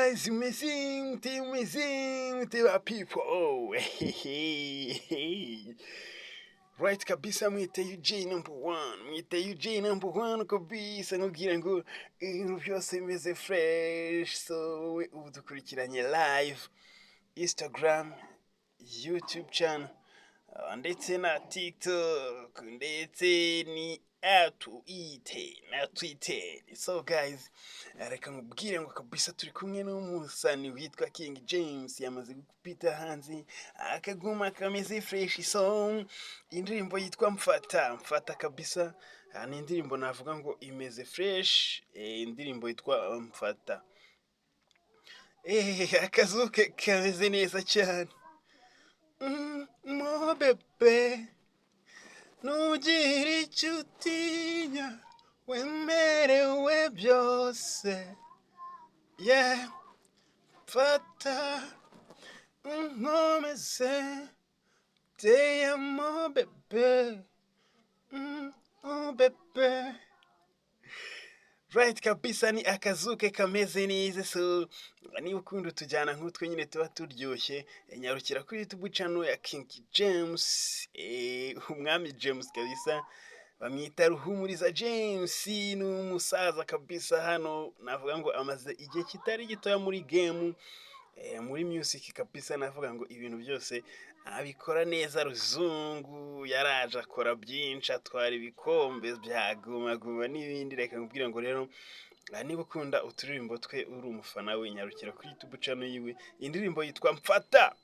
Guys, meze meze ba people. Right kabisa, mwite UJ number one, mwite UJ number one kabisa. Nkubwira ngo ibintu byose bimeze fresh. So wowe ubu dukurikiranye live Instagram, YouTube channel, ndetse na TikTok, ndetse ni atuite na Twitter. So guys, reka nkubwire ngo kabisa turi kumwe n'umusani witwa King James, yamaze gupita hanze akaguma kameze fresh. So indirimbo yitwa Mfata Mfata kabisa, ni indirimbo navuga ngo imeze fresh, indirimbo yitwa Mfata. Akazuke kameze neza cyane. Mo bébé, ntugire icyo utinya, wemerewe byose, yeah. Mfata unkomeze, te amo bébé, oh bébé. Right kabisa, ni akazuke kameze neza. So niba ukunda utujyana nk'utwo nyine tuba turyoshye, nyarukira kuri YouTube channel ya King James, umwami James kabisa. Bamwita Ruhumuriza James, ni umusaza kabisa. Hano navuga ngo amaze igihe kitari gitoya muri game, muri music kabisa. Navuga ngo ibintu byose abikora neza. Ruzungu yaraje akora byinshi, atwara ibikombe bya Guma Guma n'ibindi. Reka nkubwire ngo rero, niba ukunda uturirimbo twe, uri umufana we, nyarukira kuri YouTube channel yiwe, indirimbo yitwa Mfata,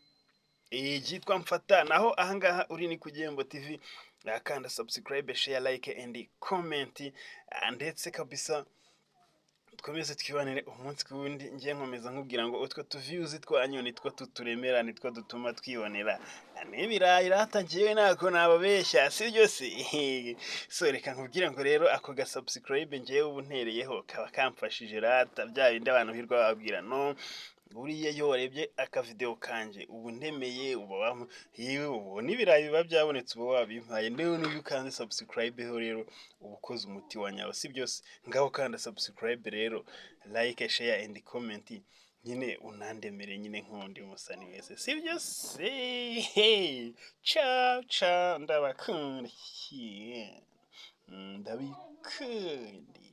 yitwa Mfata. Naho ahangaha uri ni ku Gihembo TV, kanda subscribe, share, like and comment, ndetse kabisa dukomeze twibanire umunsi ku wundi. Ngiye nkomeza nkubwira ngo utwo tuviews twanyu nitwo tuturemera, nitwo dutuma twibonera n'ibirayi. Rata njyewe ntabwo nababeshya, sibyo se? So reka nkubwire ngo rero ako ga subscribe ngewe ubu ntereyeho kaba kamfashije rata. Bya bindi abantu hirwa bababwira, no buriya iyo warebye akavideo kanjye ubu ntemeye, uba yewe ubu n'ibirayi biba byabonetse, uba wabimpaye. Ndewe n'iyo ukanze subscribe ho rero uba ukoze umuti wa nyawo, si byose? Ngaho kanda subscribe rero, like, share and comment, nyine unandemere nyine nk'undi musani wese, si byo se? Ciao ciao, ndabakunda, ndabikunda.